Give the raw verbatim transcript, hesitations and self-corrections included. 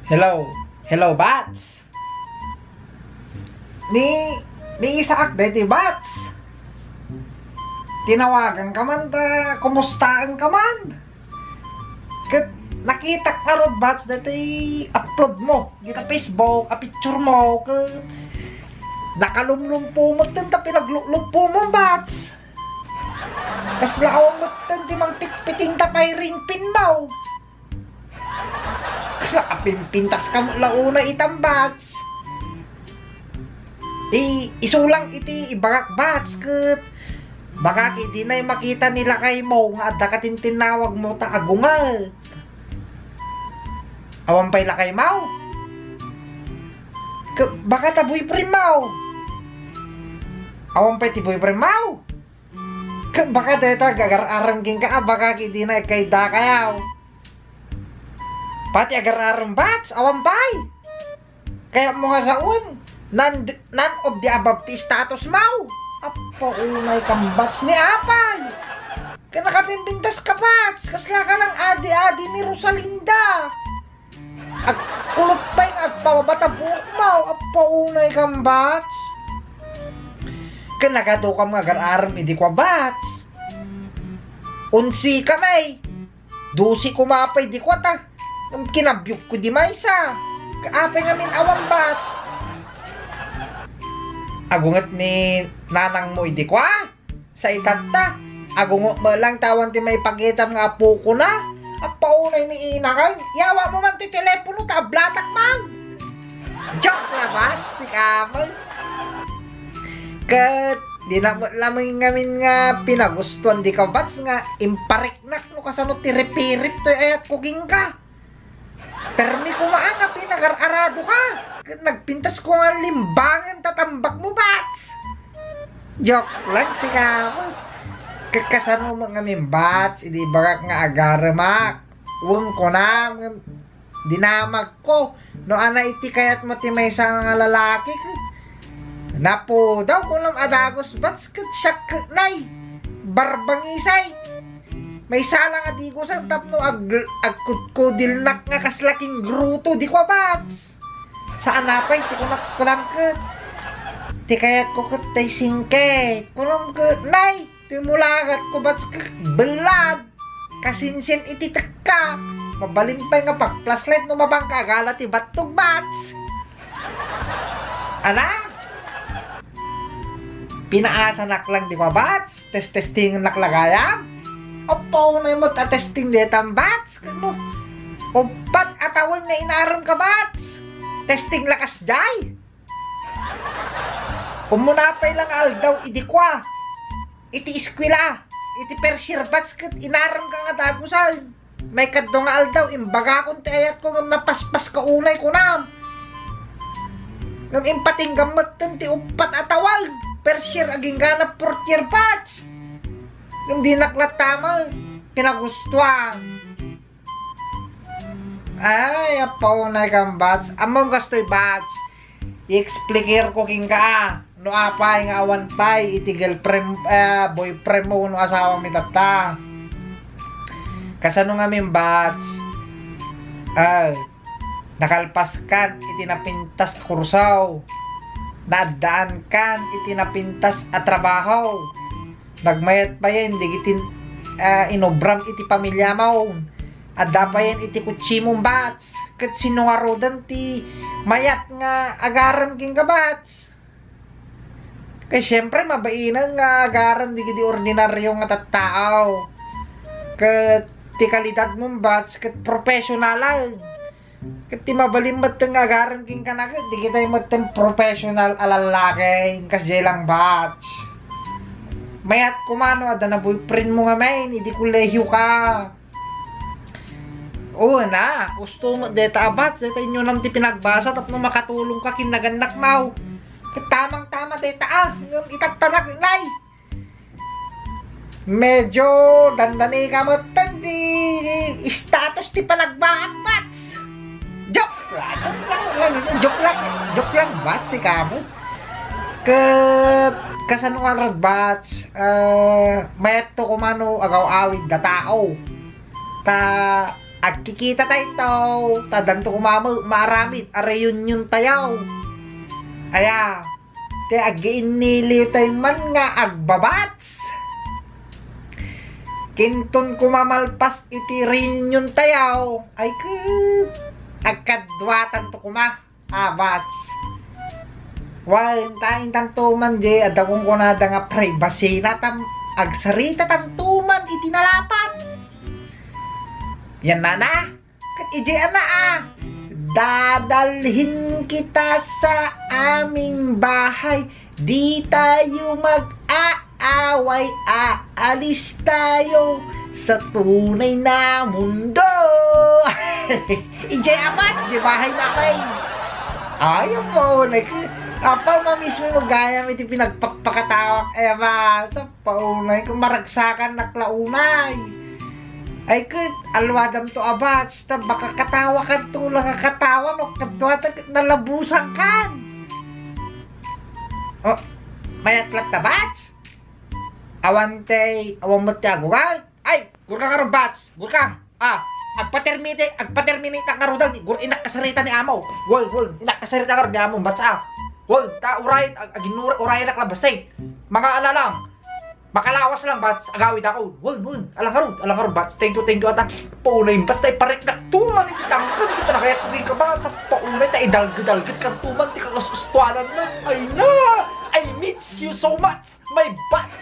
Hello. Hello, Bats. Ni, ni Isaac daytoy, Bats. Tinawagan ka man ta, kumustaen ka man? Ket nakitak ngarud, Bats, daytoy upload mo. Dita Facebook, a picture mo, ket nakalumlumpo metten ta pinaglulumpo mo, Bats. Kasla awan metten ti mangpitpiting ta pay ring pin mo. Nakapimpintas ka met la unay itan, Bats. I, isulang iti ibagak, Bats, ket baka ket dinay makita ni lakay mo nga adda katintinawag mo ta agunget. Awan pay lakay mo? Ket baka ta boyfriend mo? Awan pay ti boyfriend mo? Ket baka dayta agar-arem kenka a baka ket dinay kayat dakayo. Pati agar-arem, Bats, awan pay. Kayatmo nga sawen, none, none of the above ti status mo. Apay unay kan, Bats, ni apay. Ket nakapimpintas ka, Bats. Kasla ka lang adi-adi ni Rosalinda. Agkulot pay nga agpababa ta buok mo. Apay unay kan, Bats. Ket nagadu ka nga agar-arem idi kua, Bats. Onse ka met. Dose koma pay idi kua ta. Ngem kinabiok ko idi maysa. Apay ngamin awan, Bats? Agunget ni nanang mo idi kua? Sa itatta, agunget met lang ta awan ti maipakitam nga apokona. Apay unay ni inakay. Yawa mo man ti telepono ta ablatak man. Joke la, Bats, sika met. Ket dinak met laeng ngamin nga pinagustuan idi kua, Bats, nga impariknak no kasano ti ripirip toy ayatko kenka. Permi koma nga pinagar-arado ka. Ket nagpintas ko nga limbangen ta tambak mo, Bats. Joke lang, sika met. Ket kasano met ngamin, Bats, idi ibagak nga agaremak? Wen, kunam, ngem dinamagko. No ania iti kayatmo ti maysa nga lalaki, ket napudaw, kunam a dagus, Bats, ket siak ket nay. Barbangisay. Maysa la nga digusan tapno ag-, agkudkudilnak nga kasla kengruto idi kua, Bats. Saan a pay ti kunak kunam ket. Ti kayatko ket tay singket. Kunam ket, nay, ti mulagatko, Bats, ket bellad. Kasinsin iti tekka. Mabalin pay nga pag-flashlight no mabangka agala ti battog, Bats. Ala? Pinaasanak lang idi kua, Bats? Testestingennak la gayam? Apay unay met a testing daytan, Bats? Ket no uppat a tawen nga inarem ka, Bats, testing la kasdiay? Umuna pay la nga aldaw idi kua, iti eskuela, iti first year, Bats, ket inarem ka nga dagusan. Maikadua nga aldaw, imbagakon ti ayatko ngem napaspas ka unay, kunam. Ngem impatinggam metten ti uppat a tawen. First year, agingga na fourth year, Bats. Ngem dinak latta met pinagustuan. Ay, apay unay kan, Bats. Ammom kastoy, Bats. I-expliker ko kenka. No apay nga awan pay iti girlfriend, eh, boyfriend mo wenno asawam itatta. Kasano ngamin, Bats? Ah, nakalpaskan iti napintas a kursaw. Naaddaankan iti napintas a trabaho. Nagmayat payen dagiti, ah, inubram iti pamiliamon. Adda payen iti kotsem, Bats. Ket sino ngaruden ti mayat nga agarem kenka, Bats? Ket siempre, mabainen nga agarem dagiti ordinario nga tattao. Ket ti kalidadmon, Bats, ket professional, ah. Ket ti mabalin metten nga agarem kenka, ket dagitay metten professional a lallaki, kasdiay lang, Bats. Mayat koma no adda na boyfriend mo ngamin, idi kolehiyo ka. Oo na, husto met dayta a, Bats, dayta inunam ti pinagbasa tapno makatulong ka ken nagannak, maw. Ket tamang-tama dayta a, ngem itattanak, nay. Medyo dandani ka met ti status ti panagbaak, Bats. Joke lang, joke lang, joke lang, joke lang, Bats, ikaw. Ket kasano nga, Bats, eh, mayatto koma no agaw-awid da tao. Ta Agkikita tayo, ta danto koma met maaramid a reunion tayo. Aya, ti agiinniliw tayo man nga agbabats. Kinton koma malpas iti reunion tayo, ay ket, agkaduatanto koma. Ah, bats. Wen, ta intanto man di, adda kunkunada nga privacy na tam, agsarita tanto man iti nalapat. Yan, nana. Ket iti ana, ah. Dadalhin kita sa aming bahay. Di tayo mag-aaway, aalis tayo sa tunay na mundo. Ijay amat, di bahay na kay. Ay, apo, like, apo, mamismo gayam iti pinagpakpakatawak, eh, ba, sa paunay, kung maragsakan naklaunay. Ay, ket, alwadam to, abats, ta baka katawa kan to lang a katawa, no, kadwa ta, nalabusan kan. Oh, mayat latta, bats? Awan tay, awan met ti agugay? Ay, gurka ngarud, bats, gurka. Ah, agpatermite, agpaterminate ngarud, gur inak kasarita ni amo. Wen, wen, inak kasarita ngarud ni amo, bats, ah. Wen, ta uray, ag-, aginura-, urayanak lang, basta, eh. Mga alalam. Makalawas lang, bats, agawid ako. Wen, wen, alang ngarud, alang ngarud, bats. Thank you, thank you, ata. Paunay, basta ipariknak tuman iti tangkad, iti panakayat ko ken ka, bats, sa paunay, ta idalgedalged kan tuman, ti kakastuanan na. Ay na, I miss you so much, my bats.